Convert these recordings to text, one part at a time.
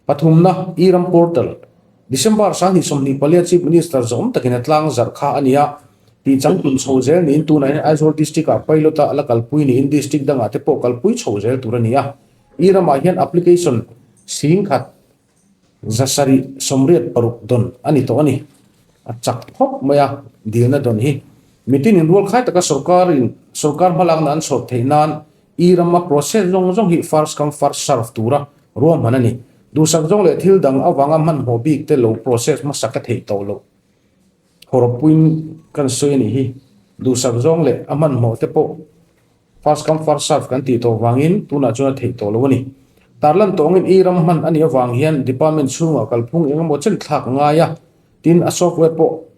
Pathumna, E-Ram Portal, December 2024 Chief Minister zawm takin a tlang zarh kha a ni a, tih changtlun chho zel niin tunah hian Aizawl District-ah pilot-a a la kalpui niin District dangah te pawh kalpui chho zel tur a ni a. E-Ramah hian application 10,000 786 dawn a ni tawh a ni. A chak khawp mai a, dilna dawn hi. Mitin inrualkhai taka sorkarin sorkar hmalakna an chhawr theih nan E-rama process zawng zawng hi first come first serve tura ruahman a ni. Duhsak zawng leh thil dang avanga hmanhmawh bik te lo process hmasa ka theih tawh loh. Hawrawppuiin kan sawi a nih hi. Duhsak zawng leh a hmanhmawh te pawh first come first serve kan tih tawh vangin tunah chuan a theih tawh lo a ni. Tarlan tawngin E-ram hman a nih avang hian department chhungah kalphung eng emaw chen thlak a ngai a, tin a software pawh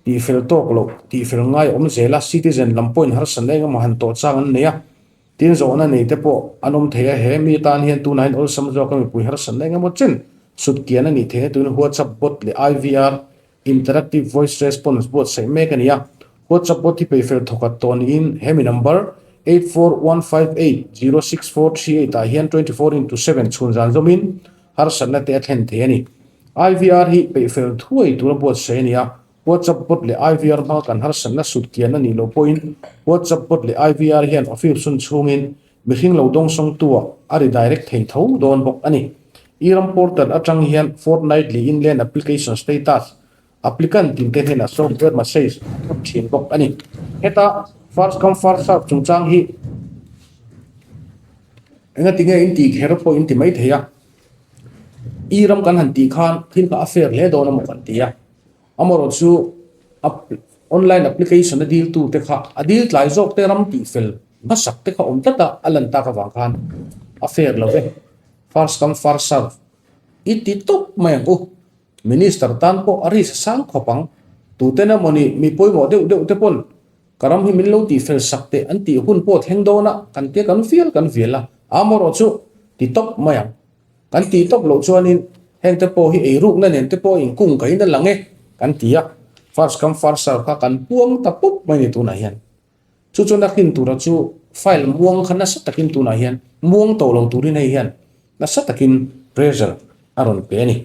Tihfel tawk loh, tihfel ngai awm zel a, citizen lam pawhin harsatna eng emaw han tawh chang an nei a, tin zawhna nei te pawh an awm thei a, he mi tan hian tunah hian awlsam zawk a mipui harsatna eng emaw chen sut kian a nih theihna turin WhatsApp bot leh IVR, Interactive Voice Response, buatsaih mek a ni a, WhatsApp bot hi peifel thawkhat tawh niin he mi number 8415806438 ah hian 24×7 chhun zan zawmin harsatna te a thlen thei a ni. IVR hi peihfel thuai tura buatsaih a ni a, WhatsApp bot leh IVR hmanga kan harsatna sut kian a nih loh pawhin WhatsApp bot leh IVR hian office hun chhungin mihring lo dawngsawngtuah a redirect thei tho dawn bawk a ni. E-ram portal atang hian fortnightly inland application status applicant tinte hnenah software message a thawk thin bawk a ni. Heta first come first serve chungchang hi engatinge in tih kher pawh in ti mai thei a. I ram kan han tih khan thil kha a fair hle dawn a maw kan ti a, amaherawh chu online application a dil tu te kha a dil tlai zawk te ram tih fel hmasak te kha awm tlat a, a lan tak avang khan a fair lo ve, first come first serve i ti tawp mai ang u, minister tan pawh a risk a sang khawp ang, tuten emawni mi pawimawh deuh deuh te pawn Ka ram hi min lo tih fel sak teh an tih hun pawh thleng dawn a, kan tia kan vial kan vial a, amaherawh chu ti tawp mai ang. Kan tih tawp loh chuanin heng te pawh hi eirukna nen te pawh inkung ka in a lang e kan ti a, first come first serve kha kan puang ta pup mai ni tunah hian. Chu chuan a hlin tura chu file muang kha nasa takin tunah hian muang tawh lo turin hei hian nasa takin pressure a rawn pe a ni.